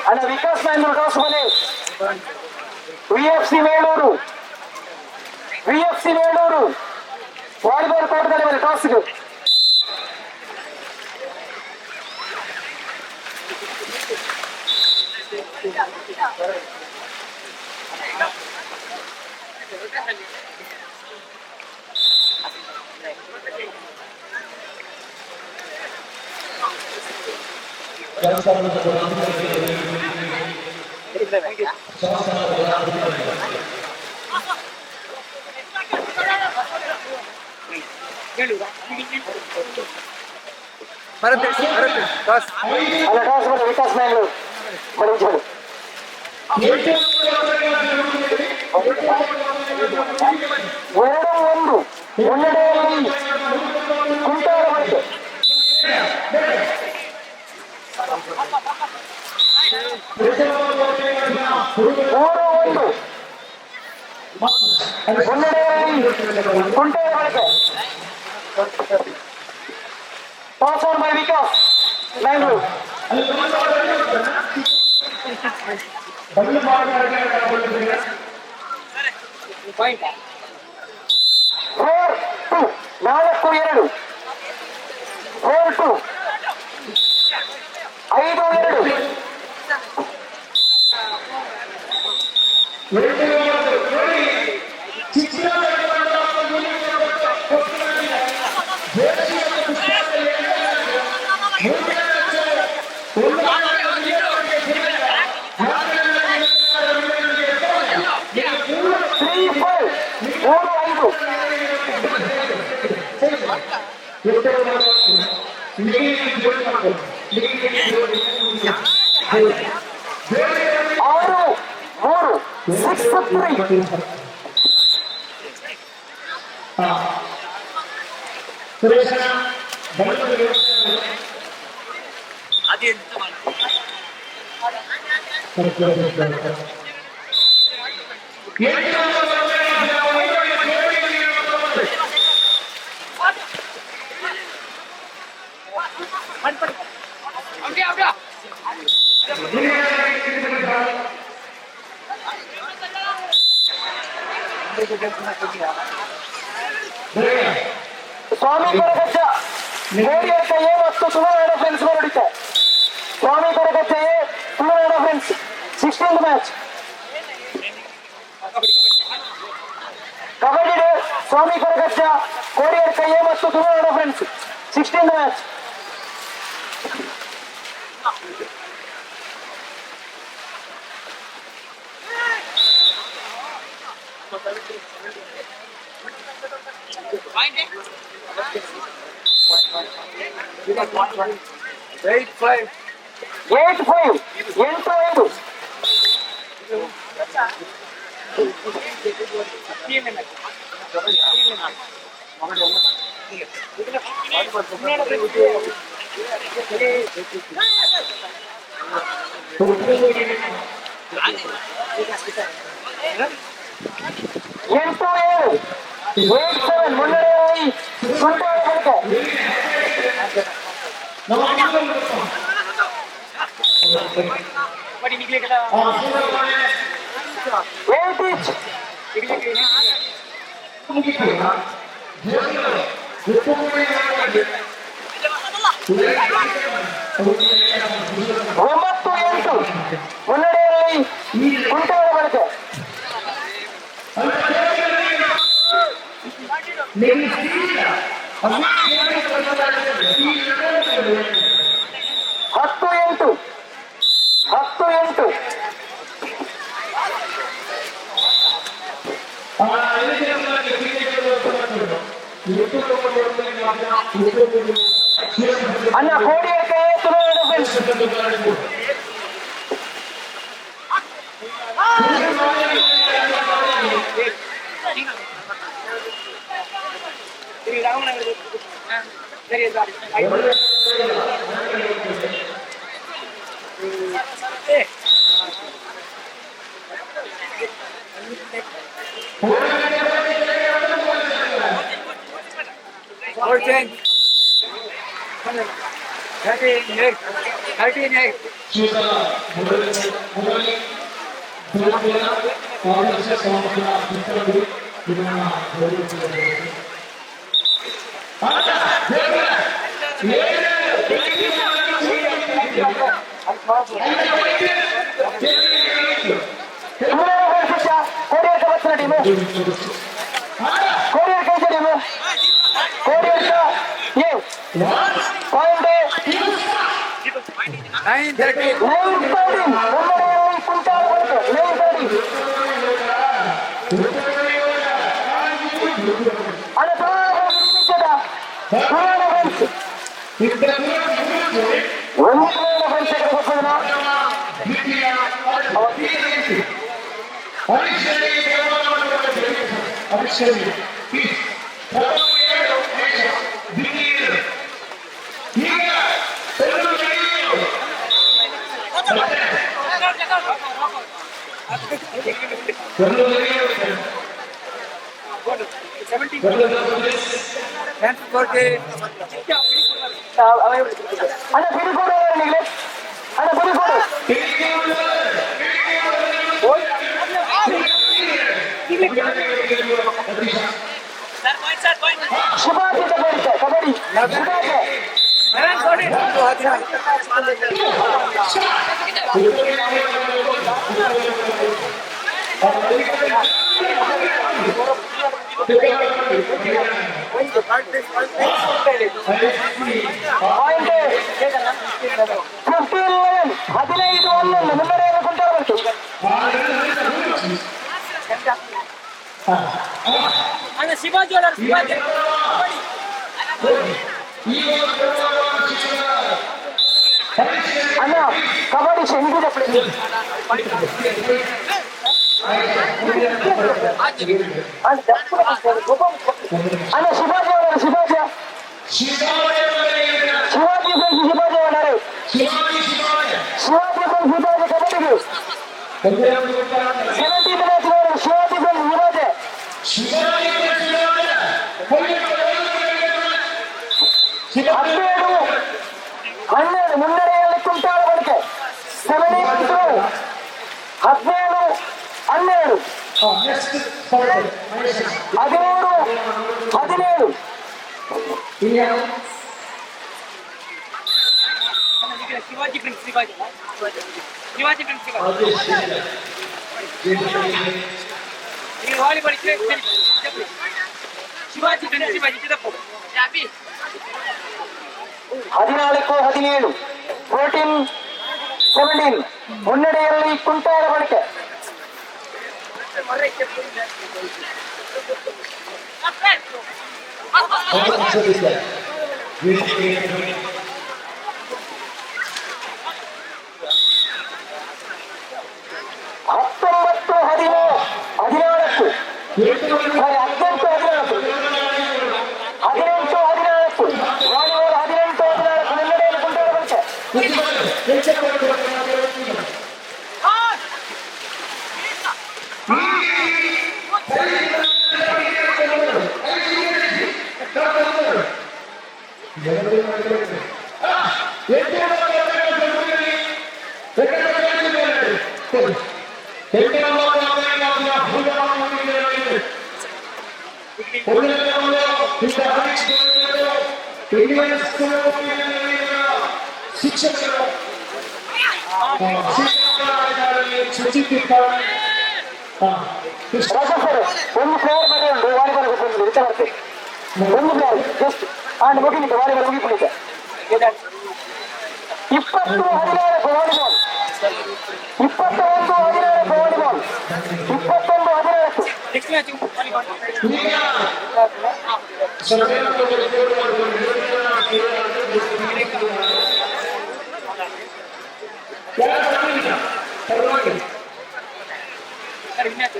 ಅಣ್ಣ ವಿಕಾಸ್ ಮಹೇಂದ್ರ ಟಾಸ್ ಮನೆ. ವಿಎಫ್ಸಿ ವೇಣೂರು, ವಿಎಫ್ಸಿ ವೇಣೂರು ವಾಲಿಬಾಲ್ ಕೋರ್ಟ್ದಲ್ಲಿ ಮೇಲೆ ಟಾಸ್ಗೆ. ಅಲ್ಲ, ಟಾಸ್ ಮನೆ ವಿಕಾಸ್ ಮ್ಯಾಂಗ್ಳೂರ್ ಮಡಿಂಚೋಡು. 2-1 ಮುನ್ನಡೆಯಲ್ಲಿ ಕುಂಟಾಲ ಬಳಕೆ. 3-1 ಮುನ್ನಡೆಯಲ್ಲಿ ಕುಂಟಾಲ ಬಳಕೆ. Toss on by Vikas Mangalore. 4-2, 4-2, 4-2, 5-2. 3-5, 3-5. 6-3, 6-3. Swami Koragajja Kodiyadka A ಮತ್ತು ತುಳುನಾಡ ಫ್ರೆಂಡ್ಸ್ ಹೊರಡಿತೆ. ಸ್ವಾಮಿ ಕೊರಗಜ್ಜ ಎ, ತುಳುನಾಡ ಫ್ರೆಂಡ್ಸ್, 16 ಮ್ಯಾಚ್. ಕಬಡ್ಡಿ ಸ್ವಾಮಿ ಕೊರಗಜ್ಜ ಕೋಡಿಯಡ್ಕ ಎ ಮತ್ತು ತುಳುನಾಡ ಫ್ರೆಂಡ್ಸ್, 16 match. 8-5. 8-5, 8-5. 8-7, 8-7 ಮುನ್ನಡೆಯಲ್ಲಿ ಕುಂಟಾಲ ಬಳಕೆ. 8 each. 9-8 ಮುನ್ನಡೆಯಲ್ಲಿ ಕುಂಟಾಲ ಬಳಕೆ. 10-8, 10-8. ಅಣ್ಣ, ಕೋಡಿಯಡ್ಕ ಎ, ತುಳುನಾಡ friends. 14, 13, 8, 13, 8. Team Kodiyadka team Kodiyadka A point. 9, 13. 9-13 ಮುನ್ನಡೆಯಲ್ಲಿ ಕುಂಟಾಲ ಬಳಕೆ. 9-13. ಅಲ್ಲ, ತುಳುನಾಡ ಫ್ರೆಂಡ್ಸ್, ಒಂದು ತುಳುನಾಡ ಫ್ರೆಂಡ್ಸ್ ಗೊತ್ತದನ. 17, 10, 14. ಅಣ್ಣ, ಬಿರುಕೋಡು ನೀங்களே. ಅಣ್ಣ, ಬಿರುಕೋಡು. ಶುಭಾಶಯ ಕಬಡ್ಡಿ, ಕಬಡ್ಡಿ ಶುಭಾಶಯ. 11, 14. ಪಾಯಿಂಟ್ 15-11. 15-11 ಮುನ್ನಡೆಯಲ್ಲಿ ಕುಂಟಾಲ ಬಳಕೆ. ಅಣ್ಣ, ಶಿವಾಜಿ ಅವರ ಶಿವಾಜಿ. ಅಣ್ಣ, ಕಬಡ್ಡಿ ಶಂಕು ಚಪ್ಪಲಿ. ಅಣ್ಣ, ಶಿವಾಜಿ ಅವರ ಶಿವಾಜಿ, ಶಿವಾಜಿ ಫ್ರೆಂಡ್ಸ್, ಶಿವಾಜಿ ಅವರೇ, ಶಿವಾಜಿ ಫ್ರೆಂಡ್ಸ್, ಶಿವಾಜಿ ಕಬಡ್ಡಿಗೆ 17 ಮ್ಯಾಚ್. ಶಿವಾಜಿ ಫ್ರೆಂಡ್ಸ್, ಶಿವಾಜಿ. 17-12 ಮುನ್ನಡೆಯಲ್ಲಿ ಕುಂಟಾಳ ಬಳಕೆ. 17, 17-12, 13-17. Shivaji friends, Shivaji, Shivaji friends, Shivaji. ಈಗ ವಾಲಿಬಾಲ್. ಶಿವಾಜಿ ಫ್ರೆಂಡ್ಸ್, ಶಿವಾಜಿ ಚಿದಪ್ಪ. 14-17, 14-17 ಮುನ್ನಡೆಯಲ್ಲಿ ಕುಂಟಾಳ ಬಳಕೆ. 19 13 14, ಸಾರಿ, 18-14, 18-14 ವಾಲಿಬಾಲ್. 18-14 ಮುನ್ನಡೆಯಲ್ಲಿ ಕುಂಟಾಳ ಬಳಕೆ. ಶಿಕ್ಷಕರು ರಾಜೇಶ್ ಸರ್, ಒಂದು ಪ್ಲೇಯರ್ ಮೇಲೆ ಉಂಟು ವಾಲಿಬಾಲ್ ಗೊತ್ತುಂಟು ವಿಚಾರ ಬರ್ತದೆ. ಒಂದು ಪ್ಲೇಯರ್ ಜಸ್ಟ್ ಆಂಡ್ ಮುಗಿಲಿಕ್ಕೆ, ವಾಲಿಬಾಲ್ ಮುಗಿಲಿಕ್ಕೆ. 20-14 volleyball, 21-14 volleyball, 21-14. Next match volleyball. Sir, match.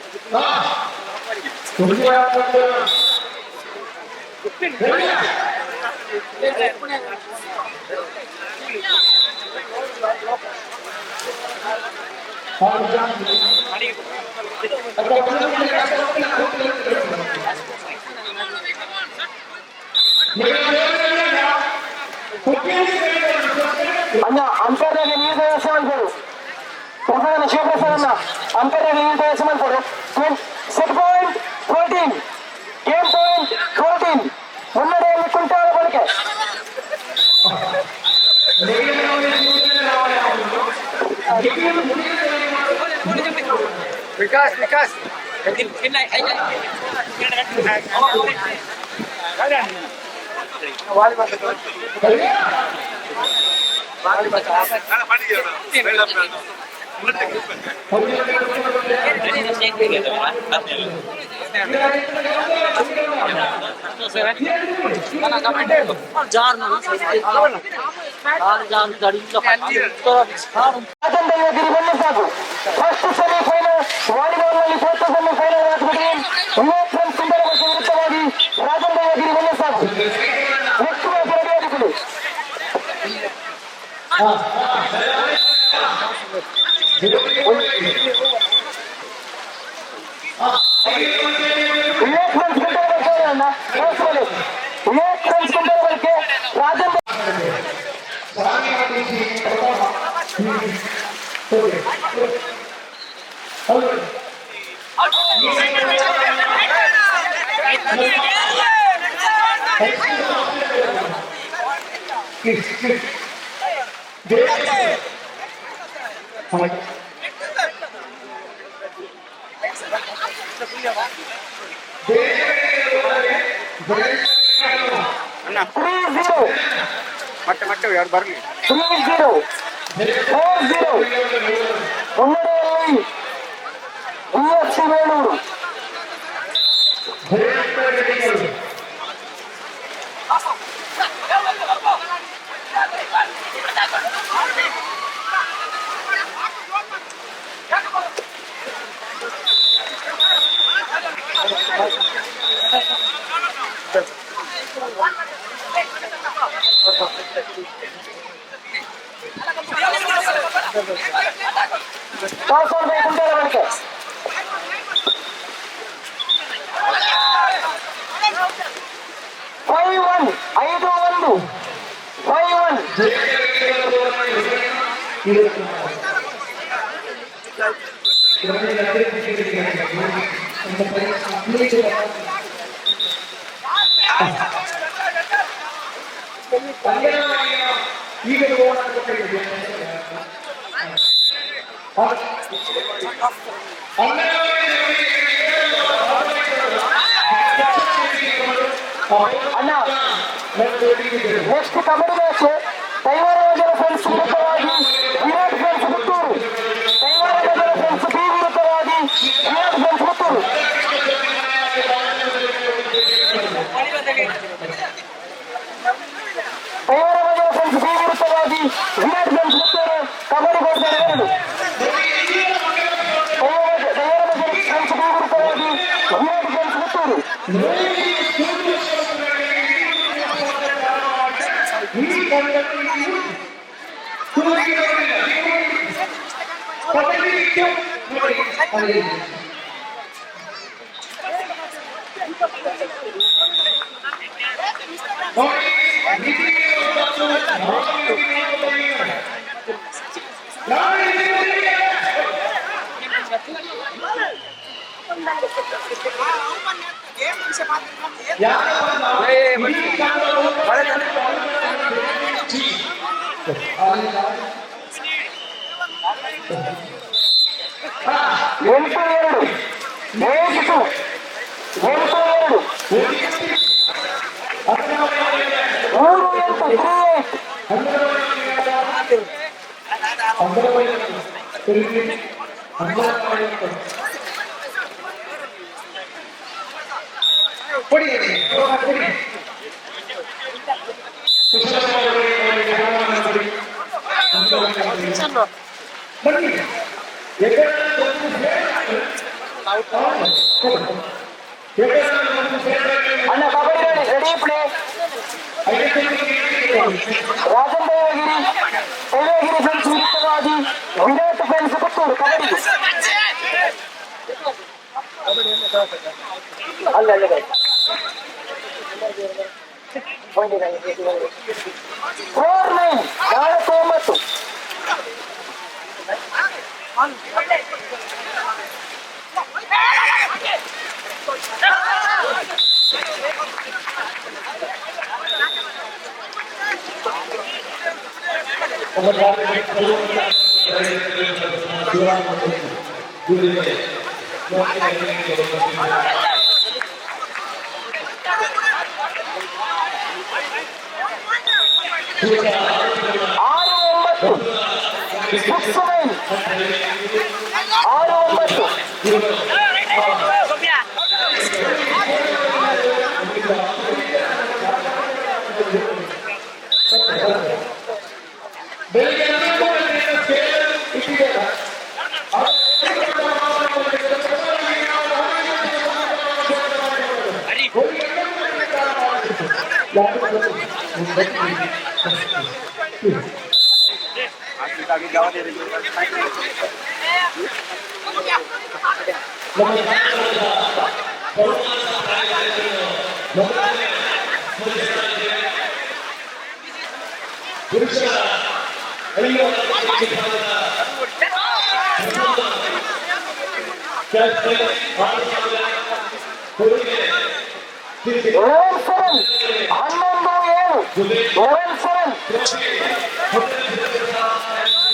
ಅಣ್ಣ, ಅಂಪೈರ್ನಾಗ ನೀರು ವ್ಯವಸ್ಥೆ ಮಾಡ್ಬೋದು. ಪ್ರಸಾದನ, ಶಿವಪ್ರಸಾದನ್ನ, ಅಂಪೈರ್ನಾಗ ನೀರು ವ್ಯವಸ್ಥೆ ಮಾಡ್ಬೋದು. Set point 14, game point 14. ಮುನ್ನಡೆಯಲ್ಲಿ ಕುಂಟಾಳ ಬಳಕೆ. ವಿಕಾಸ್, ವಿಕಾಸ್. ರಾಜನ್ ಬನ್ನಿ ಸಾಕು. ಫಸ್ಟ್ ಸೆಮಿಫೈನಲ್ ವಾಲಿಬಾಲ್ ನಲ್ಲಿ first semifinal match between Vivek friends ಕುಂಟಾಲ ವಿರುದ್ಧವಾಗಿ ರಾಜನ್ ದೈವಗಿರಿ. ಬನ್ನಿ ಸಾಕು. ನೆಕ್ಸ್ಟ್ ಮ್ಯಾಚ್ ರೆಡಿ ಆಗಿಕೊಳ್ಳಿ. ವಿವೇಕ್ ಫ್ರೆಂಡ್ಸ್ ಕುಂಟಾಲ ಬಳಕೆ. ವಿವೇಕ್ ಫ್ರೆಂಡ್ಸ್ ಕುಂಟಾಲ ಬಳಕೆ, ರಾಜನ್. 3-0. ಮತ್ತೆ ಮತ್ತೆ ಯಾರು ಬರಲಿ. 3-0, 4-0. ಮುನ್ನಡೆಯಲ್ಲಿ ವಿಎಫ್ಸಿ ವೇಣೂರು. ಟಾಸ್ ಆನ್ ಬೈ ಕುಂಟಾಲ ಬಳಕೆ. 5-1, 5-1, 5-1. ಅಣ್ಣ, next kabaddi match, Daivara friends ವಿರುದ್ಧವಾಗಿ Virat friends Puttur. Daivara friends B ವಿರುದ್ಧವಾಗಿ Virat friends Puttur. Daivara friends B ವಿರುದ್ಧವಾಗಿ Virat friends Puttur, kabaddi court 2. Daivara friends B ವಿರುದ್ಧವಾಗಿ ವಿರಾಟ್ ಫ್ರೆಂಡ್ಸ್ ಪುತ್ತೂರು. 8-2, 8-2, 8-2, 3-8, 3-8. ಅಣ್ಣ Kabaddi ready ready play. Rajan Devagiri Devagiri friends ವಿರುದ್ಧವಾಗಿ ವಿರಾಟ್ ಫ್ರೆಂಡ್ಸ್ ಪುತ್ತೂರು ಕಬಡ್ಡಿ. ಅಲ್ಲ ಅಲ್ಲ, 4-9, 4-9.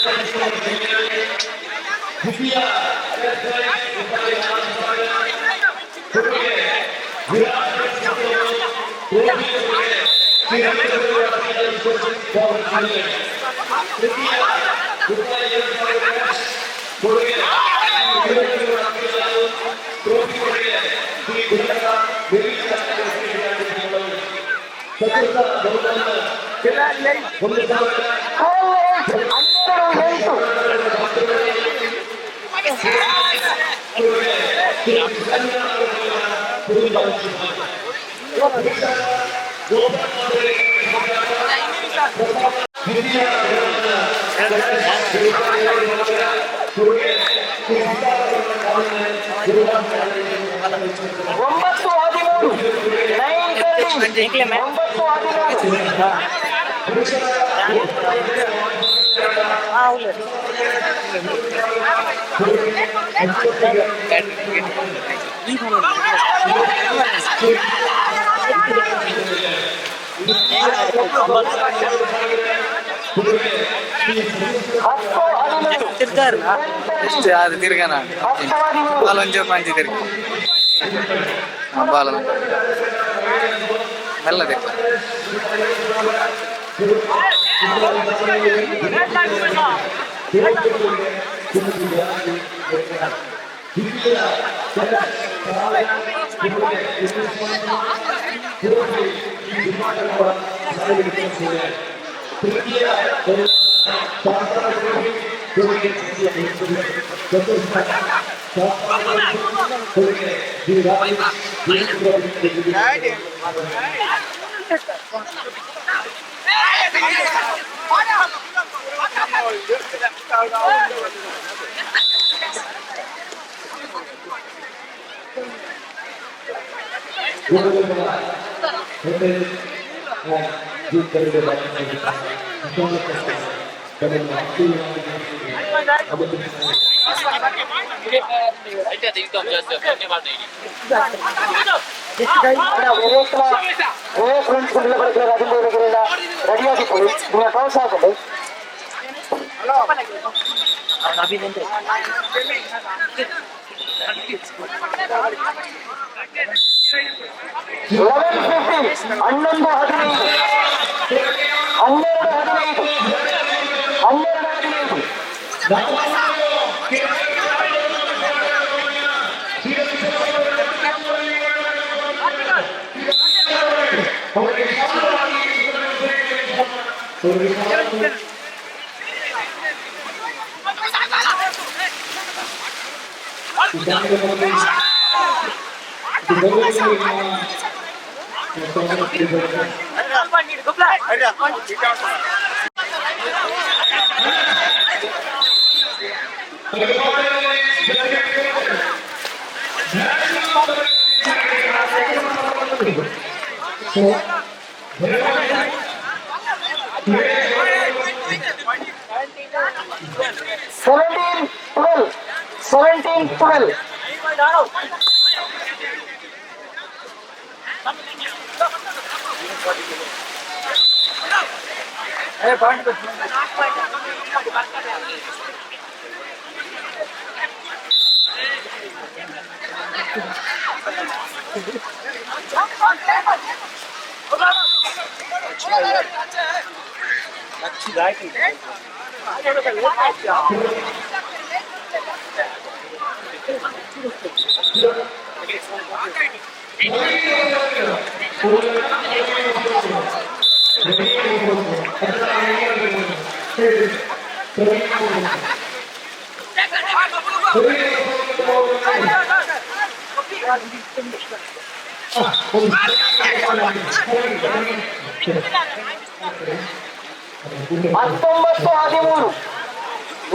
6-9, 6-9, 6-9. 11-7, 11-7, 11-7. 12-8, 12-8. 9-13, 9-13, 9-13. 10-15. ಇಷ್ಟು ಅದು ತಿರ್ಗನ. 10-13. ಬಾಲ ಒಂಚೂರು ಪಂಚಿ ತಿರ್ಗಿ ಬಾಲ ಮೆಲ್ಲ ತಿರ್ಗ. ಅಣ್ಣ, ವಿವೇಕ್ನ ವಿವೇಕ್ ಫ್ರೆಂಡ್ಸ್ ಗುಂಡಿಲ ಬಡಕಲ ರಾಜನ್ ದೇವಗಿರಿನ ರೆಡಿಯಾಗಿತ್ತು, ನಿಮ್ಮ ಟಾಸ್ ಹಾಕೊಂಡು. 11-15, 11-15, 12-15, 12-15. 17-12, 17-12.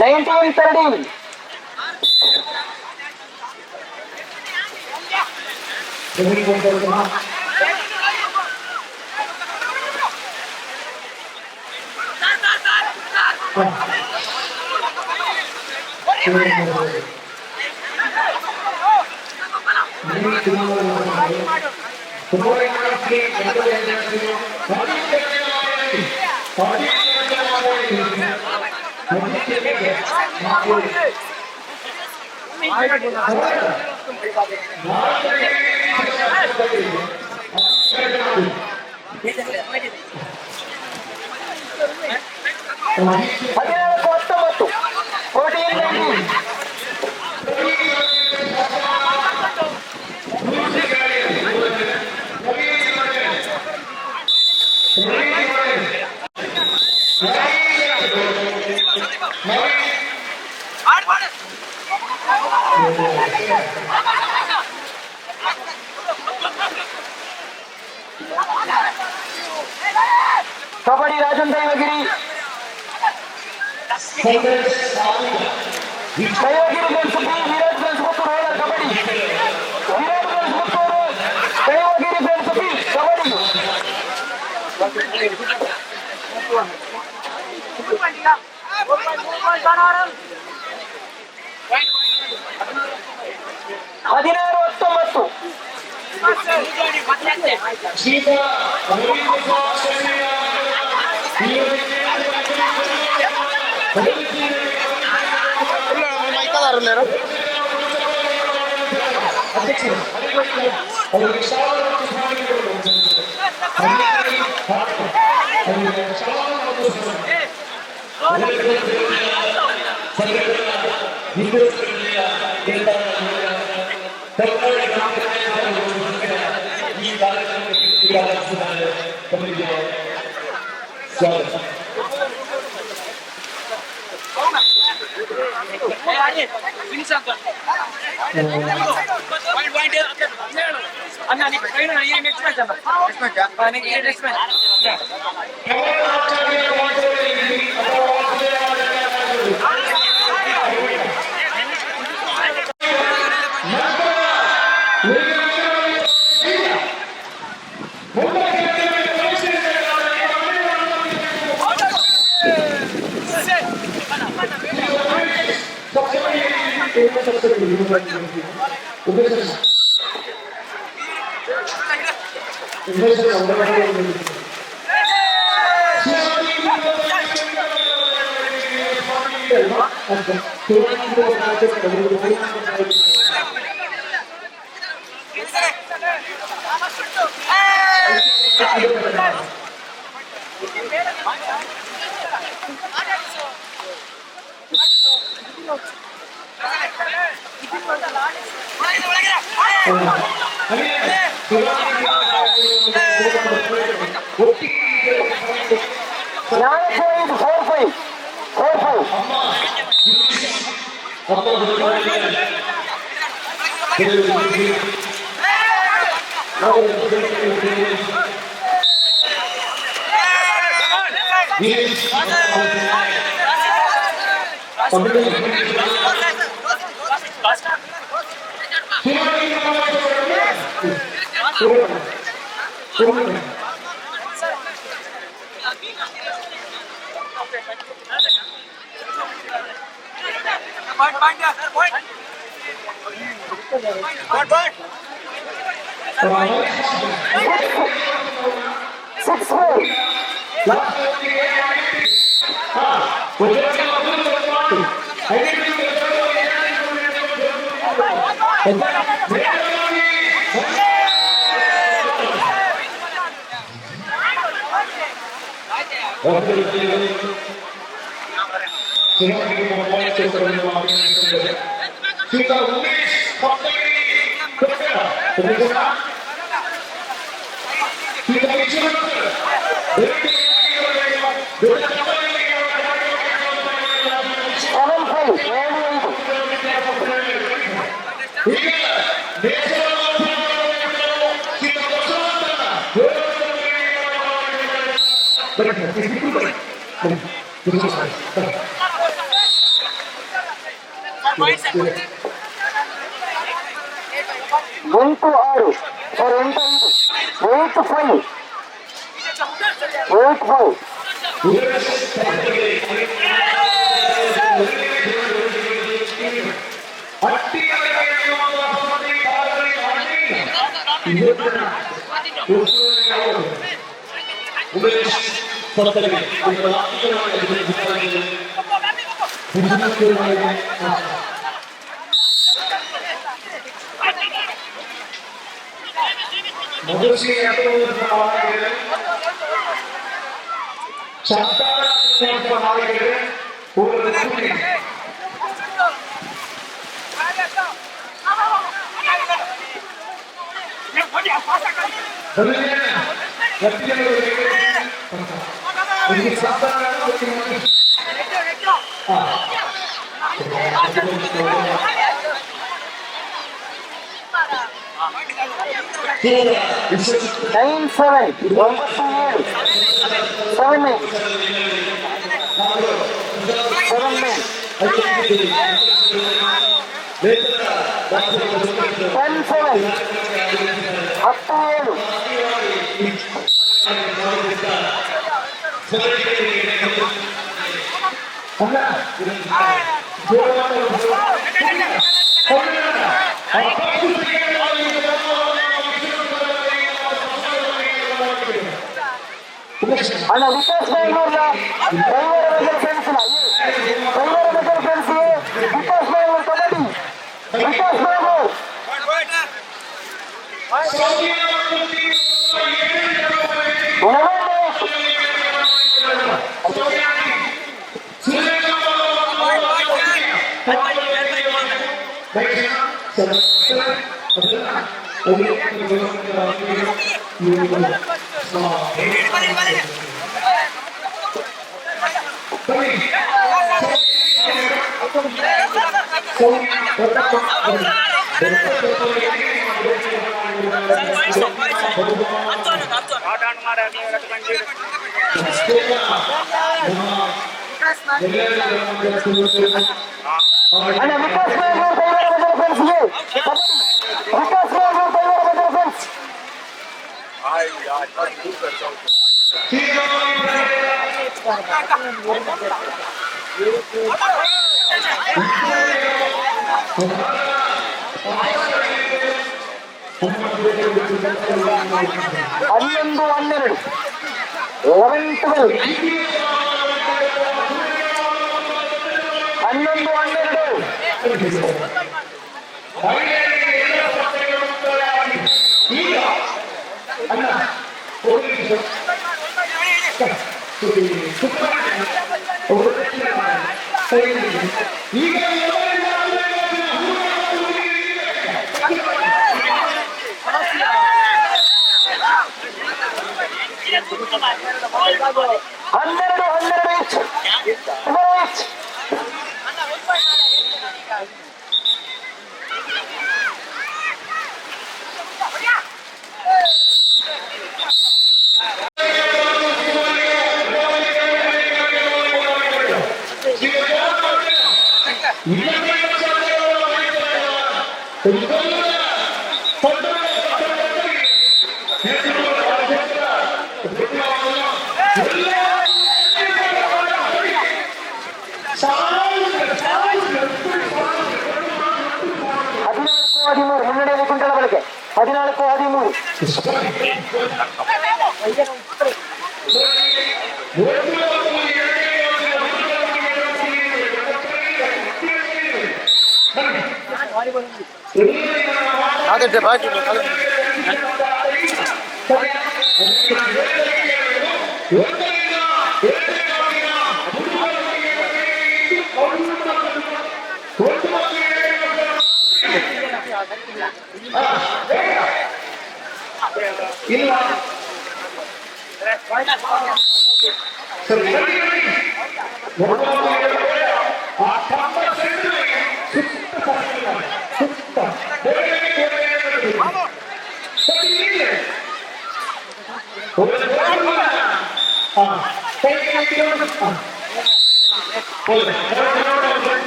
19-13, 19-13. 14-19, 14-19. Kabaddi Rajan Daivagiri, Daivagiri girls B, Virat girls Puttur roller kabaddi. Virat girls Puttur, Daivagiri girls B kabaddi. 16-19. 4.45, 45. 6-4. 7-5. 7-5. 8-6. Sorry, 8-5. 8-5. 8-5. 9-7. 9-7. 7-9. 7-9. 10-7. 10-7. ಅಣ್ಣ ವಿಕಾಸ್ ಬೆಂಗಳೂರಿನ ದೈವರ ಮೆಜಲ್ ಫ್ರೆಂಡ್ಸ್, ದೈವರ ಮೆಜಲ್ ಫ್ರೆಂಡ್ಸ್, ವಿಕಾಸ್ ಬೆಂಗಳೂರು ಕಬಡ್ಡಿ, ವಿಕಾಸ್ ಬೆಂಗಳೂರು. 11-8. ಅಣ್ಣ ವಿಕಾಸ್ ಬೆಂಗಳೂರು ದೈವರ ಮೆಜಲ್ ಫ್ರೆಂಡ್ಸ್ಗೆ ಕಬಡ್ಡಿ, ವಿಕಾಸ್ ಬೆಂಗಳೂರು ದೈವರ ಮೆಜಲ್ ಫ್ರೆಂಡ್ಸ್. 11-12. 11-12. 11-12. 12-12 each. 12 each. 14-13 ಮುನ್ನಡೆಯಲ್ಲಿ ಕುಂಟಾಳ ಬಳಕೆ. 14-13.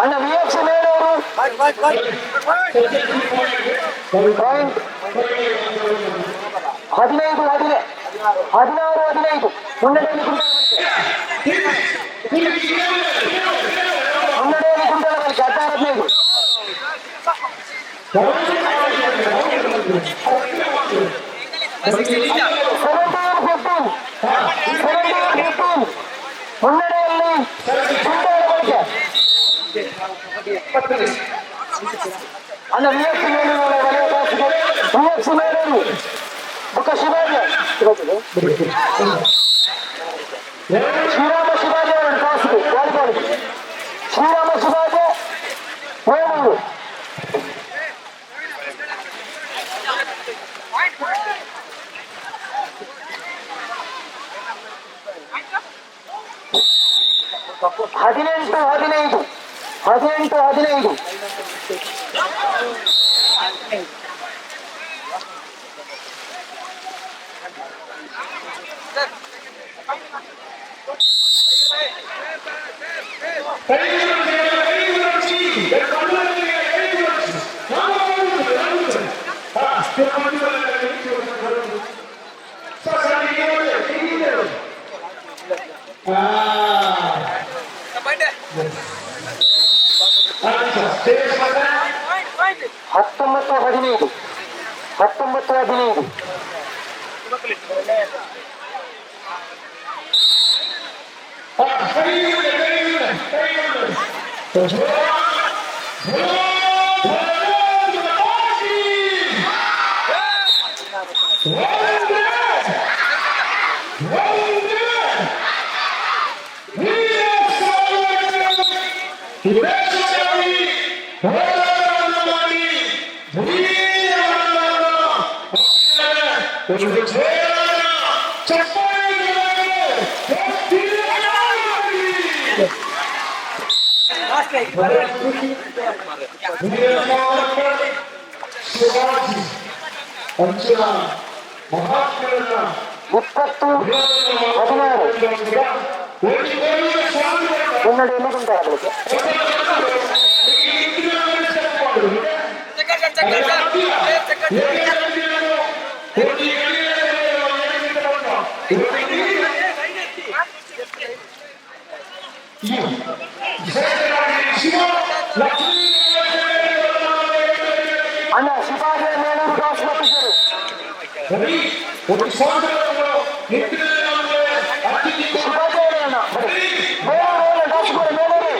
ಅಣ್ಣ, V F C Melur point. 15 15 16-15 ಮುನ್ನಡೆಯಲ್ಲಿ ಕುಂಟಾಳ ಬಳಿಕೆ. ಮುನ್ನಡೆಯಲ್ಲಿ ಕುಂಟಾಳ ಬಳಿಕೆ 16-15. 17-15, 17-15 ಮುನ್ನಡೆಯಲ್ಲಿ ಕುಂಟಾಳ ಬಳಿಕೆ. ಅಣ್ಣ, ವಿ ಎಫ್ ಸಿ ಮೇಲೂರು ವಲಯ ಟಾಸ್ಗೆ. ವಿ ಎಫ್ ಸಿ ಮೇಲೂರು ಬುಕ್ಕ ಶಿವಾಜಿ, ಶ್ರೀರಾಮ ಶಿವಾಜಿ ಅವರು ಟಾಸ್ಗೆ ವಾಲಿಬಾಲ್. ಶ್ರೀರಾಮ ಶಿವಾಜಿ ಮೇಲೂರು. 18-15, 18-15. 19-15, 19-15. 20-16 ಮುನ್ನಡೆಯಲ್ಲಿ ಕುಂಟಾಳ ಬಳಿಕೆ. ಅಣ್ಣ, ಶಿವಾಜಿ ಮೇಲೂರು ಟಾಸ್ ಕೊಟ್ಟಿದ್ದರು. ಶಿವಾಜಿ ಅವರೇ ಅಣ್ಣ, ಮೇಲೂರು ಅಲ್ಲ, ಟಾಸ್ ಕೊಡಿ. Melur,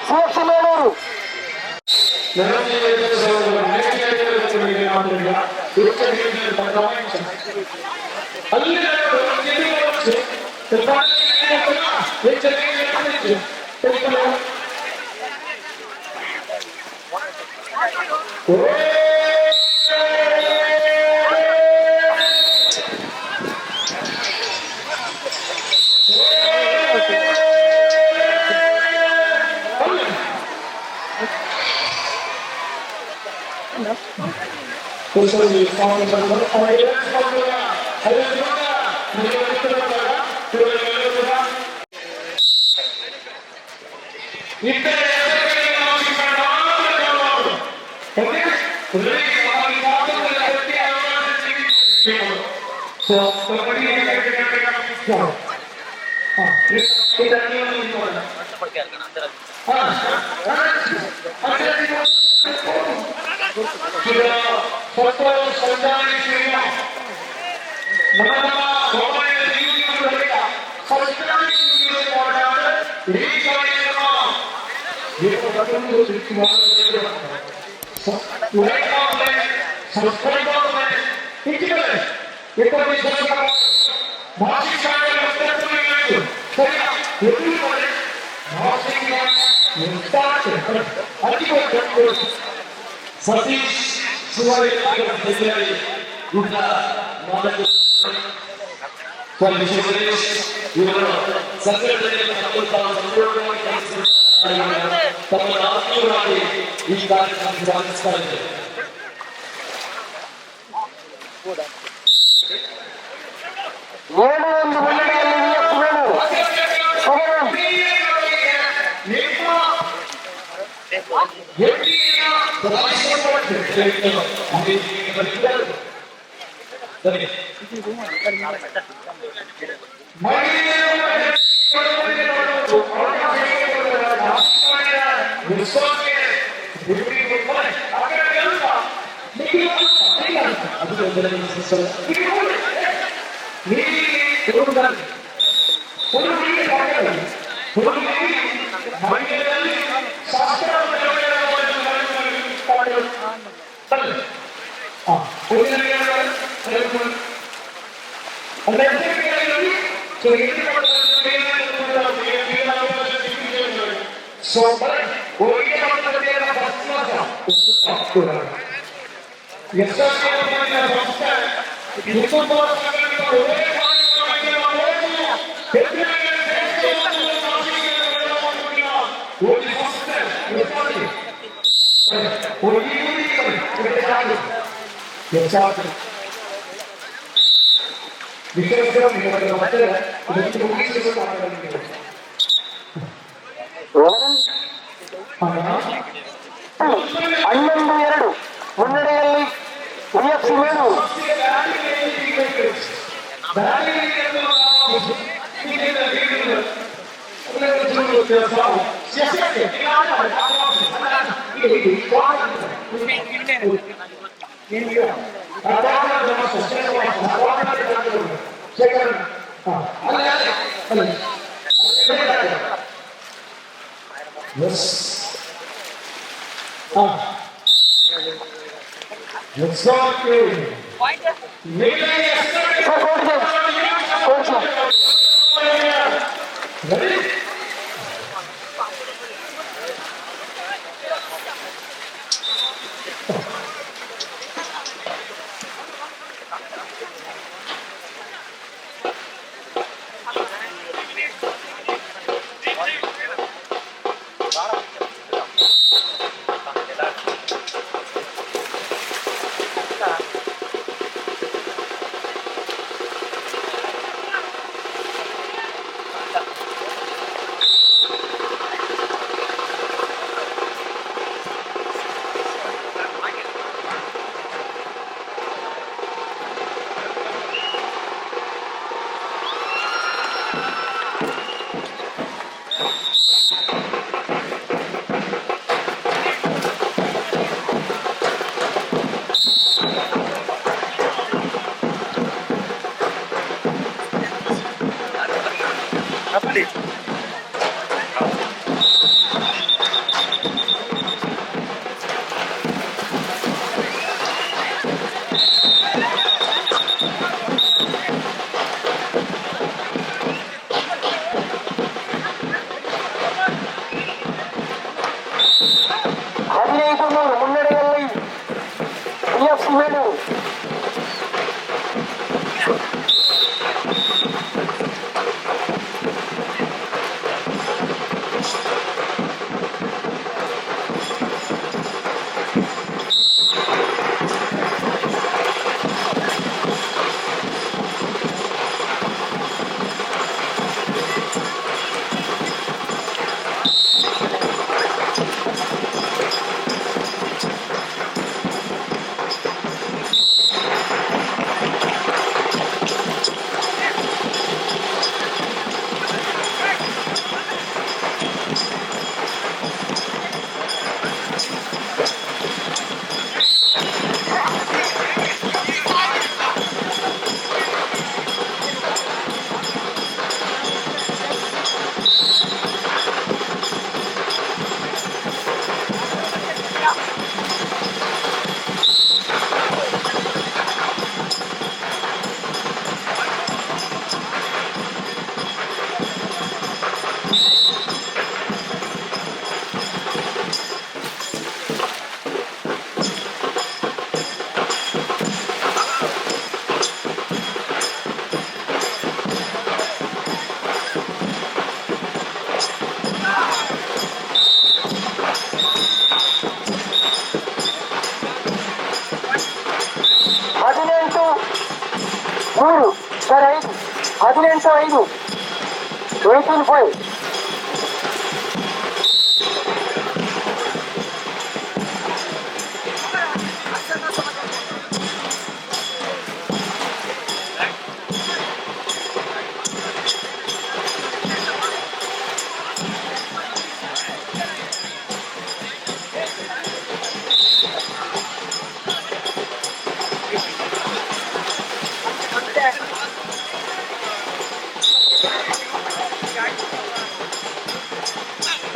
C F C Melur. Satish ಇವರು ಸಂಘಟನೆಯನ್ನು ತಾವು ಸಂಪೂರ್ಣವಾಗಿ ತಮ್ಮನ್ನು ಆತ್ಮೀಯವಾಗಿ ಈ ಕಾರ್ಯಕ್ರಮ ಸ್ವಾಗತಿಸ್ತಾ ಇದ್ದೇವೆ. 7-1 ಮುನ್ನಡೆಯಲ್ಲಿ ವಿಎಫ್ Venur. ಸಗರನ್. 11-2 ಮುನ್ನಡೆಯಲ್ಲಿ ವಿಎಫ್ಸಿ Venur. Sir, court change, court change. 15-3 ಮುನ್ನಡೆಯಲ್ಲಿ ವಿಎಫ್ಸಿ Venur. ಮೂರು ಸರ್ ಐದು 18-5, 18-5.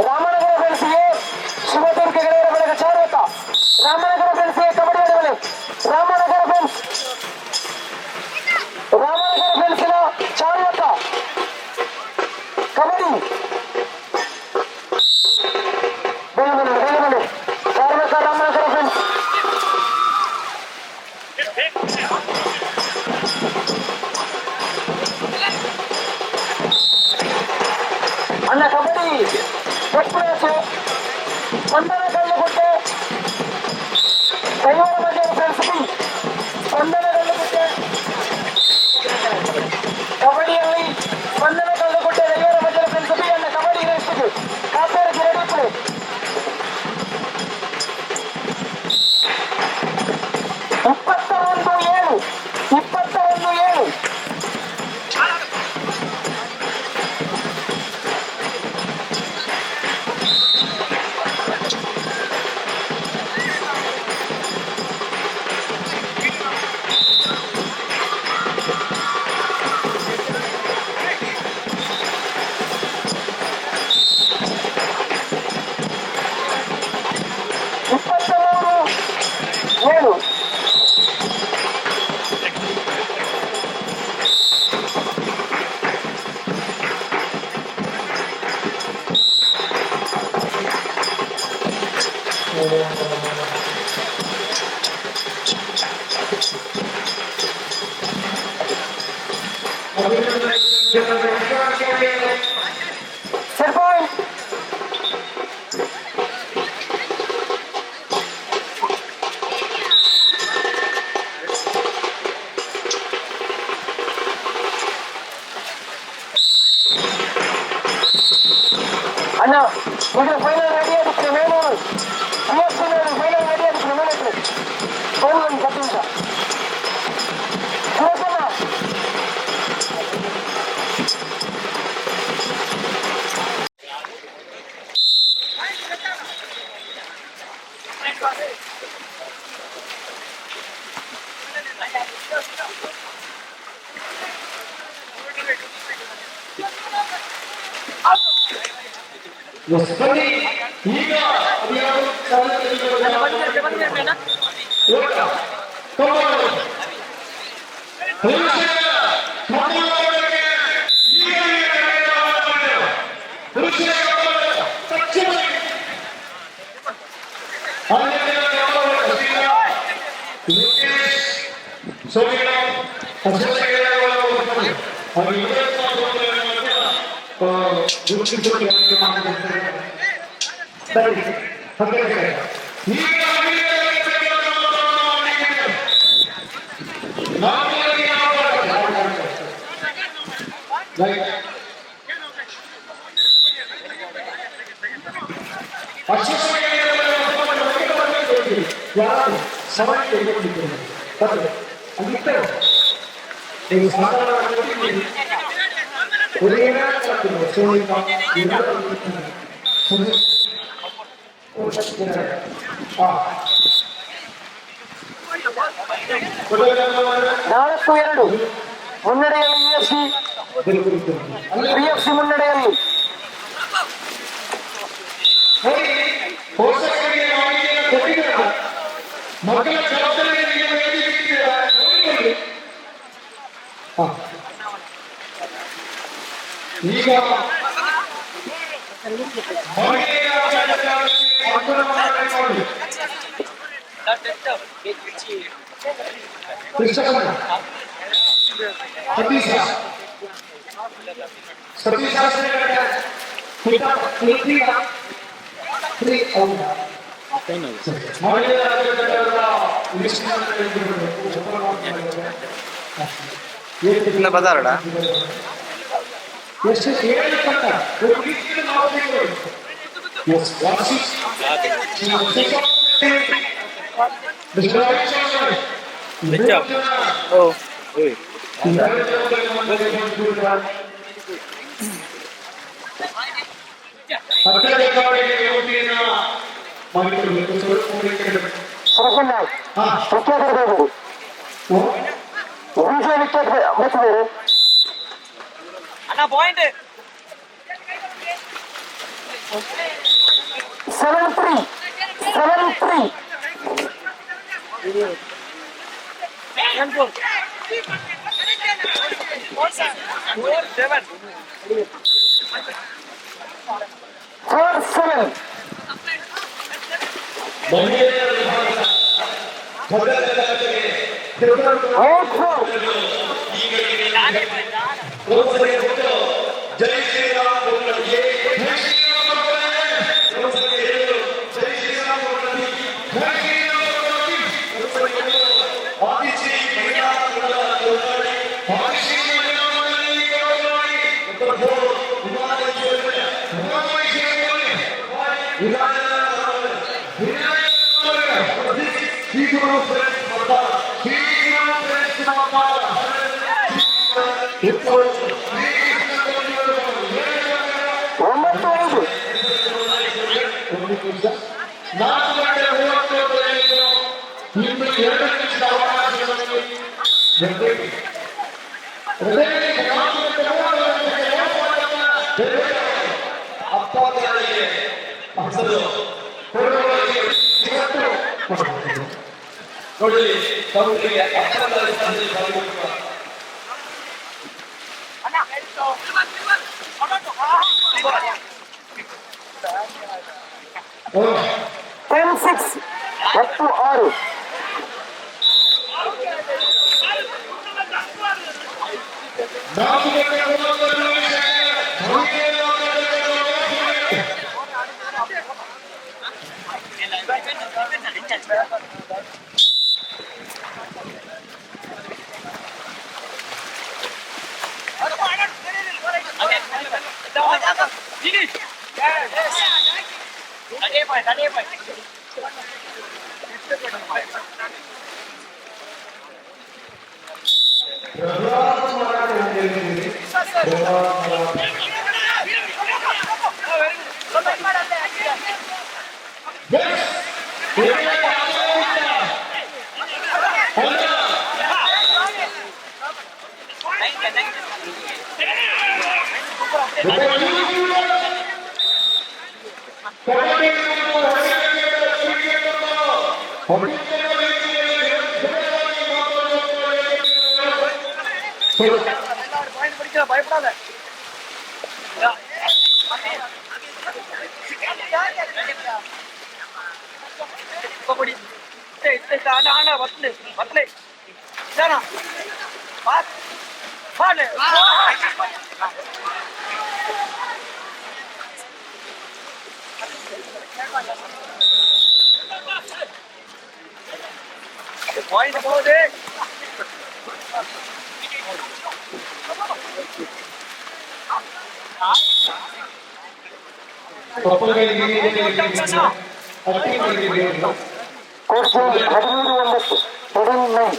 ರಾಮನಗರ ಫ್ರೆಂಡ್ಸ್ಗೆ ಶಿವದುರ್ಗ ಗೆಳೆಯರ ಬಳಗ ಚಾರುವತ್ತ. ರಾಮನಗರ ಫ್ರೆಂಡ್ಸ್ಗೆ ಕಬಡ್ಡಿ ಆಡುವಳೆ. ರಾಮನಗರ ಫ್ರೆಂಡ್ಸ್, ರಾಮನಗರ ಫ್ರೆಂಡ್ಸಿನ ಚಾರುವತ್ತ ಕಬಡ್ಡಿ. ಬೇಗ ಬನ್ನಿ, ಬೇಗ ಬನ್ನಿ. ಚಾರುವತ್ತ ರಾಮನಗರ ಫ್ರೆಂಡ್ಸ್. ಅಣ್ಣ, ಕಬಡ್ಡಿ ಫಸ್ಟ್ ಮ್ಯಾಚ್. ಸ್ಪಂದನ ಕಲ್ಲುಗುಟ್ಟೆ ಕೈವಾರ ಮಧ್ಯದ ಫ್ರೆಂಡ್ಸ್ ಬಿ. ಸ್ಪಂದನ ಕಲ್ಲುಗುಟ್ಟೆ ಕಬಡ್ಡಿಯಲ್ಲಿ. ಸ್ಪಂದನ ಕಲ್ಲುಗುಟ್ಟೆ ದೈವರ ಮಧ್ಯದ ಫ್ರೆಂಡ್ಸ್ ಬಿ. ಅಣ್ಣ, kabaddi next. ಕಾಪೇರಿಗೆ ready ಇಪ್ಪು. 21-7, 21-7. 23-7. Set point. ಅಣ್ಣ, ಈಗ ಫೈನಲ್ ರೆಡಿ ಆಗುತ್ತೆ. Melur P F final ready ಆಗುತ್ತೆ. ಮೇಲೆ ಫೈನಲ್ ಒಂದು 10 ನಿಮಿಷ. ಸುರೇಶಣ್ಣ. ಎಸ್, ಬನ್ನಿ. ಈಗ ಅದ್ಯಾವುದು ಓಟ ಕಂಬಗಳು. ಪುರುಷರ ಕಂಬಗಳಿಗೆ ಈಗ ಪುರುಷರ ಕಂಬಗಳು ತಕ್ಷಣವಾಗಿ ಲೋಕೇಶ್ ಸೋಮೇಗೌಡ, ಅಶೋಕ್ ಹಾಗೆ ಗುರುತಿಸುವ ಕಾರ್ಯಕ್ರಮ ಮಾಡಿದ್ದಾರೆ. ಸರಿ, 15. ಈಗ ಮಹಿಳೆಯರ ನಾಲ್ಕನೇ ರೈಟ್. ಯಾರು ಸಮಯ ತೆಗೆದುಕೊಂಡಿದ್ದಾರೆ ಬರ್ತದೆ ಅಲ್ಲಿದ್ದರೆ ನೀವು ಸಾಧಾರಣವಾಗಿ ಉದಯನ ಸೋನಿಕ ಆ 4-2 ಮುನ್ನಡೆಯಲ್ಲಿ ಯುಎಫ್ಸಿ. ಪಿಎಫ್ಸಿ ಮುನ್ನಡೆಯಲ್ಲಿ. ಪೋಷಕರಿಗೆ ಮಾಹಿತಿಯನ್ನು ಕೊಟ್ಟಿದ್ದೀರಾ? ಮಕ್ಕಳ ಜವಾಬ್ದಾರಿ ನಿಮ್ಮ ಮೇಲೆ ಬಿಟ್ಟಿದ್ದೀರಾ? ನೋಡಿಕೊಳ್ಳಿ. ಈಗ ಮಹಿಳೆಯರ ಆಂದೋಲನ ಮಾಡಿ. ಕೃಷ್ಣಕಂಠ, ಸತೀಶ, ಸತೀಶ, ತ್ರೀ ಹೌದಾ? ಮಹಿಳೆಯರ ತಂಡದ ವೀಕ್ಷಣೆ. ಇನ್ನ ಬದಾರಡ. ಎಷ್ಟು ಏಳು ತಂಡ ಎಸ್ ವಾಸಿ. ಓ. ಸುರಕ್ಷಣ್ಣ, ವಿಕೆಟ್ ಇರಬೇಕು. ವಿಜಯ ವಿಕೆಟ್ ಬತ್ತಿದ್ದಾರೆ. ಅಣ್ಣ, point. 7-3, 7-3. 4-7. 4-7. 8-4. ಜೈ ಶ್ರೀರಾಮ್ ಎ, ಜೈ ಶ್ರೀರಾಮ್ ಮಕ್ಕಳೇ. ಜೈ ಶ್ರೀರಾಮ್ ಮಕ್ಕಳೇ. ಜೈ ಶ್ರೀರಾಮ್ ಮಕ್ಕಳೇ. ಆದಿಶ್ರೀ ಮಹಿಳಾ ಮಂಡಲ ಕೊಲ್ಲಾಡಿ. ಆದಿಶ್ರೀ ಮಹಿಳಾ ಮಂಡಳಿ ಕೊಲ್ಲಾಡಿ. ನಂಬರ್ 4 ಉಮಾಮಹೇಶ್ವರಿ. ಉಮಾಮಹೇಶ್ವರಿ. ವಿನಾಯಕ. ಶ್ರೀ ಗುರು ಫ್ರೆಂಡ್ಸ್ ಮತ್ತಾರ. ಶ್ರೀ ಗುರು ಫ್ರೆಂಡ್ಸ್ ಮತ್ತಾರ. 9-5. 4 ಗಂಟೆ 39, ಇನ್ನು 2 ನಿಮಿಷದ ಅವಕಾಶದಲ್ಲಿ. 4 ಗಂಟೆ 30 ಅಪ್ಪಗಳಿಗೆ ಹೆಸರು ನೋಡಿ, ತಮಗೆ ಅಪ್ಪಗಳ ಸ್ಥಾನದಲ್ಲಿ ಪಾಲ್ಗೊಳ್ಳುವ 10-6, 10-6. 4 ಗಂಟೆ 30 ನಿಮಿಷ. பயப்படாத. ಪಾಯಿಂಟ್ போகுது. Court change, 13-9, 13-9.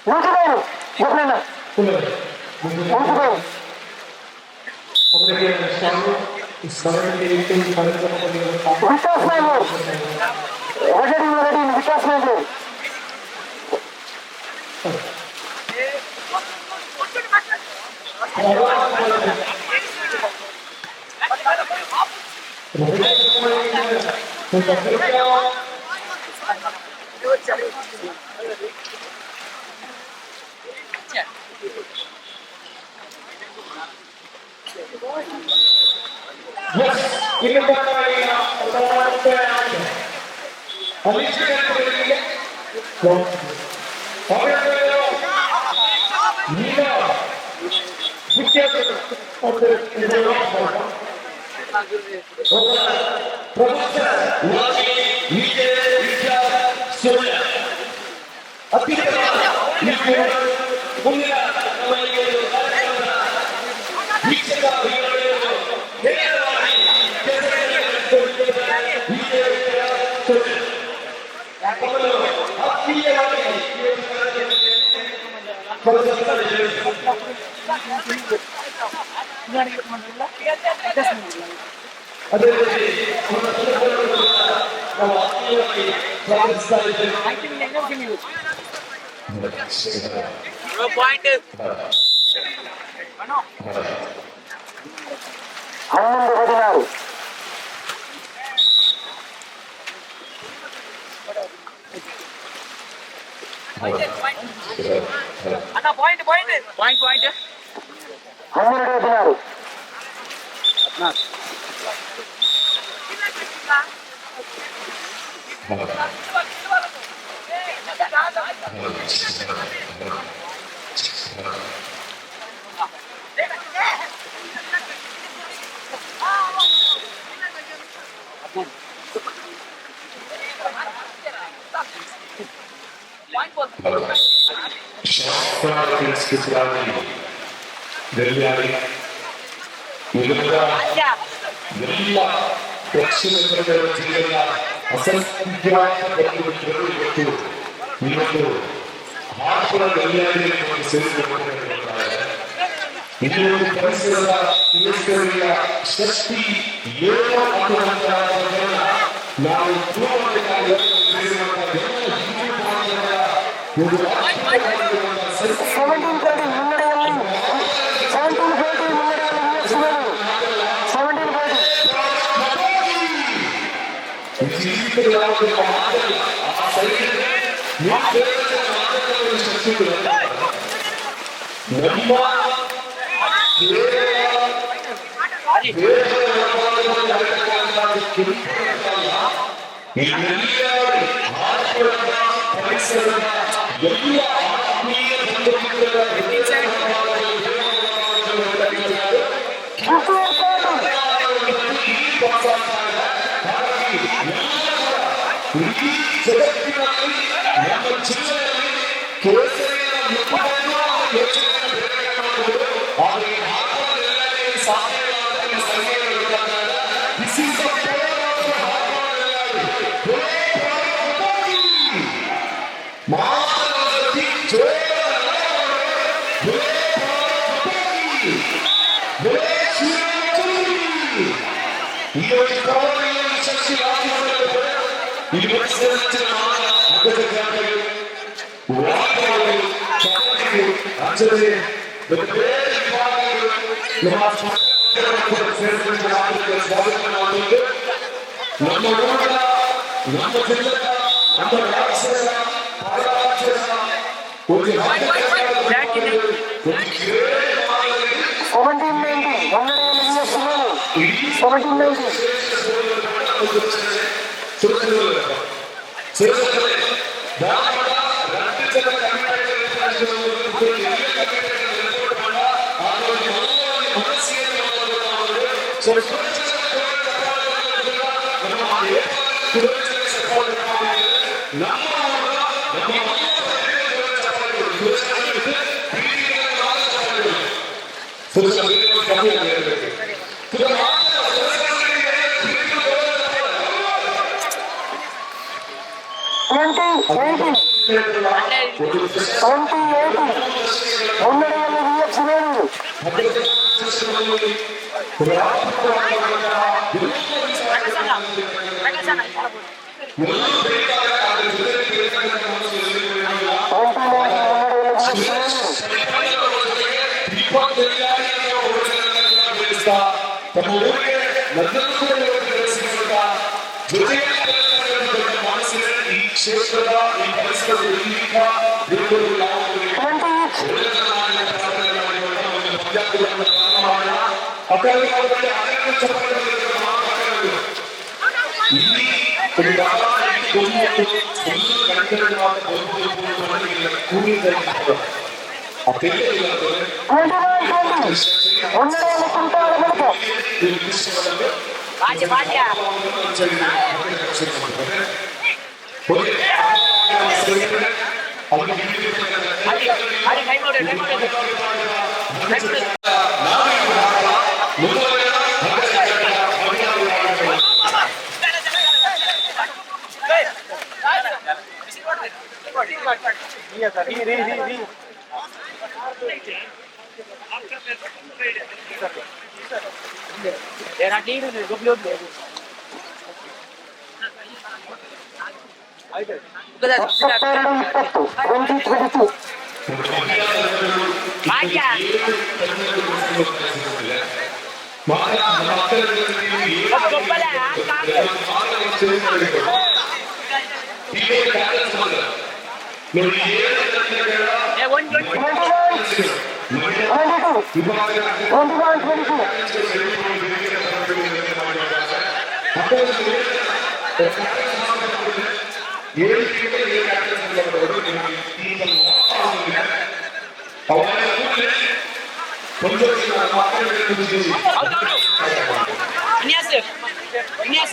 ನಿಂತಿದ್ದಾರೆ ಗೋಪಾಲಣ್ಣ, ನಿಂತಿದ್ದಾರೆ. Vikas Mangalore ready, ready. Vikas Mangalore. Yes, ಇನ್ನೊಬ್ಬ ಅನಿಶ್ಚಿತತೆಗಳಿಗೆ ಈಗ ಮುಂದಿನ ನಮ್ಮ ಈ ಒಂದು ಕಾರ್ಯಕ್ರಮದ ವೀಕ್ಷಕ ವಿವರಣೆಯನ್ನು ನೇರವಾಗಿ ಕೆಸರಿನಲ್ಲಿ ವಿಜಯ ಸುಳ್ಯ. ತಮ್ಮನ್ನು ಆತ್ಮೀಯವಾಗಿ ಈ ಒಂದು ಕಾರ್ಯಕ್ರಮಕ್ಕೆ ಸ್ವಾಗತಿಸ್ತಾ ಇದ್ದೇವೆ. ಅದೇ ರೀತಿ ಅವರ ಸದಸ್ಯರನ್ನು ಕೂಡ ನಾವು ಆತ್ಮೀಯವಾಗಿ ಸ್ವಾಗತಿಸ್ತಾ ಇದ್ದೇವೆ. ಪಾಯಿಂಟ್. 11-16. ಅಣ್ಣ, point, point, point, point. 12-16. Nelyadi ಇಲ್ಲಿಂದ ಎಲ್ಲ ದಕ್ಷಿಣ ಕನ್ನಡ ಜಿಲ್ಲೆಯ ಅಸಂಖ್ಯಾತ ಬಂಧುಮಿತ್ರರು ಇವತ್ತು ಈ ಒಂದು ಹಾರ್ಪುರ ನೆಲ್ಯಾಡಿಯಲ್ಲಿ ಒಂದು ಸೇರಿಕೊಂಡು ಇಲ್ಲಿ ಒಂದು ಪರಿಸರದ ಕೇಸರಿಯ ಶಕ್ತಿ ಏನು ಅನ್ನುವಂತಹ ನಾವು ಪ್ರೂವ್ ಮಾಡಬೇಕಾಗಿ ಎಲ್ಲ ಹಿಂದೂ ಬಾಂಧವರ ಒಂದು ಅದ್ಭುತವಾಗಿರುವಂತಹ 17-13 ಮುನ್ನಡೆಯಲ್ಲಿ, 17-14 ಮುನ್ನಡೆಯಲ್ಲಿ ವಿಎಫ್ಸಿ ಬೇಲೂರು, 17-14. ಜೀವಿತದ ಯಾವುದೇ ಮಾತಲ್ಲ. ಆ ಸೈಡಿಗೆ ನೀವು ಕೇಳಿದ ಮಾತುಗಳ ಶಕ್ತಿ ಇದೆ. ನಮ್ಮ ಕೇವಲ ದೇಹದ ಒಳಭಾಗದಲ್ಲಿ ಇರತಕ್ಕಂತಹ ಕೆಂಪು ಇಲ್ಲೆಲ್ಲರೂ ಹಾರ್ಪುರದ ಪರಿಸರದ ಎಲ್ಲ ಆತ್ಮೀಯ ಬಂಧು ಮಿತ್ರರ ಹೃದಯದ ಒಳಭಾಗದಲ್ಲಿ, ದೇಹದ ಒಳಭಾಗದಲ್ಲಿ ಇರತಕ್ಕಂಥದ್ದು 15-14. ಈ ಪಾಸ್ ಆಗ್ತಾ ಇದೆ. ಹಾಗಾಗಿ ಎಲ್ಲರೂ ಕೂಡ ಇಡೀ ಜಗತ್ತಿನಲ್ಲಿ, ನಮ್ಮ ಜಿಲ್ಲೆಯಲ್ಲಿ ಕೇಸರಿಯ ಮುಖವನ್ನು ಯೋಚನೆ ಬೇರೆ ಮಾಡಬಹುದು. ಆದರೆ ಈ ಹಾರ್ಪುರ ಸಾಧ್ಯ ಇಲ್ಲ ಅಂತ ನಿಮ್ಮ ಸಂಖ್ಯೆಗಳು ಗೊತ್ತಾಗ್ತಾ ಇದೆ. This is the power of Harpur Nelyadi. ಮಾತನಾಡಿ ಜೋರ ಈ ಒಂದು ಪವರ್, ಈ ಒಂದು ಶಕ್ತಿ ಯಾವುದು? ಈ ಪರಿಸರ ಅಂಚನೆ ಬೇರೆ ಬೇರೆ ವಿಭಾಗಗಳು ನಮ್ಮ ಸೇರಿಕೊಂಡು ಸ್ವಾಗತ ಮಾಡುವುದು. ನಮ್ಮ ಊರಿನ, ನಮ್ಮ ಜಿಲ್ಲೆಯ, ನಮ್ಮ ರಾಜ್ಯದ, ಪರರಾಜ್ಯದ ಒಂದು ಒಂದು ಗ್ರೇಟ್ ಮಾದರಿ. 17-19 ಮುನ್ನಡೆಯಲ್ಲಿ ವಿಎಫ್ಸಿ ಬೇಲೂರು, 17-19. 20-18, 20-18 ಮುನ್ನಡೆಯಲ್ಲಿ ವಿಎಫ್ಸಿ ಬೇಲೂರು. 20-19 ಮುನ್ನಡೆಯಲ್ಲಿ ವಿಎಫ್ಸಿ ಬೇಲೂರು. ತಮ್ಮ ಊರಿಗೆ ನನ್ನನ್ನು ಕೂಡ ಬೆಳೆಸಿಕೊಂಡ ಜೊತೆಯಲ್ಲಿ ದೊಡ್ಡ ಮನಸ್ಸಿನ ಈ ಕ್ಷೇತ್ರದ, ಈ ಪರಿಸರದ ದೈವಿಕ ದೇವರು ಯಾವುದು 20 ಈಚ್. ಒಳ್ಳೆಯದನ್ನ ಪ್ರಾರ್ಥನೆ ಮಾಡಿಕೊಳ್ಳೋಣ. ಒಂದು ಪಂದ್ಯಾವಳಿಯನ್ನು ಪ್ರಾರಂಭ ಮಾಡೋಣ. 21-20. ಮುನ್ನಡೆಯಲ್ಲಿ ಕುಂಟಾಳ ಬಳಿಕ. ಬಾಜಿ ಬಾಜ್ಯ. ಅಲ್ಲಿ ಅಲ್ಲಿ ಟೈಮ್ ನೋಡಿ, ಟೈಮ್ ನೋಡಿ, ಟೈಮ್ ನೋಡಿ. 22-20, 20-22. ಭಾಗ್ಯ. ಗೊಬ್ಬಲ. ಒಂದು 21-22, 21-22. Out out. Vinyas Vinyas.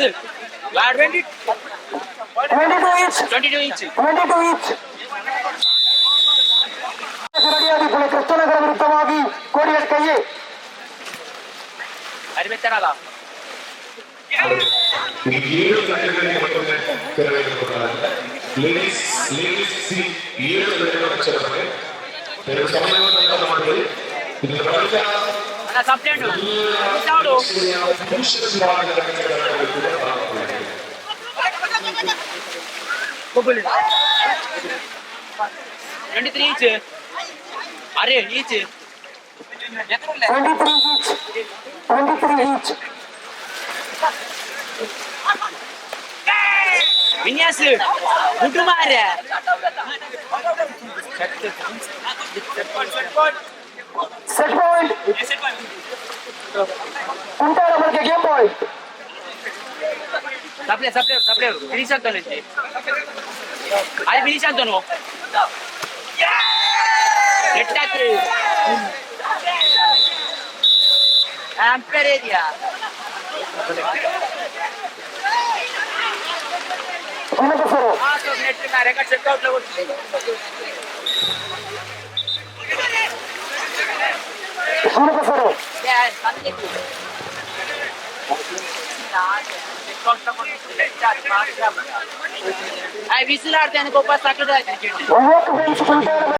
20. 22 each. 22 each. 22 each. ರೆಡಿಯಾಗಿ ಪುಣೆ ಕೃಷ್ಣನಗರ ವಿರುದ್ಧವಾಗಿ ಕೋಡಿಯಡ್ ಕೈಯೆ. ಅರಿಮೆತ್ತರಲ್ಲ. ಏಳು ತಂಡಗಳಿಗೆ ಮತ್ತೊಮ್ಮೆ ತೆರವೇನು ಕೊಡಲಾಗಿದೆ. ಲೇಡೀಸ್ ಲೇಡೀಸ್ ಸಿ ಏಳು ತಂಡಗಳ ಪಕ್ಷದ ಎರಡು ಸಮಯವನ್ನು ಅಂತ ಮಾಡಬೇಡಿ. ಇದರ ಬಳಿಕ ಅಣ್ಣ ಸಪ್ಲೇಂಡು ಔಟು. ಪುರುಷರ ವಿಭಾಗದ ತಂಡಗಳ ಕೂಡ ಪ್ರಾರಂಭವಾಗಿದೆ. 23 ಈಚ್. ಅರೆ each. 23 each, 23 each. Vinyas ಗುಡ್ಡು ಮಾರ್ರೆ. ಸೆಟ್ ಪಾಯಿಂಟ್ ಕುಂಟಾಳ ಬಗ್ಗೆ game point. Supply supply supply. Finish ಆಗ್ತಾನೆ. ಅಲ್ಲಿ ಫಿನಿಶ್ ಆಗ್ತಾನು. ನೆಟ್ ಹಾಕ್ರಿ. Umpire area. Sir. Net record check out. Sir. Whistle ಆಡ್ತೇನೆ, ಕೊಪ್ಪ ಸಾಕದ. ವಿವೇಕ್ ಫ್ರೆಂಡ್ಸ್ ಕುಂಟಾಳ.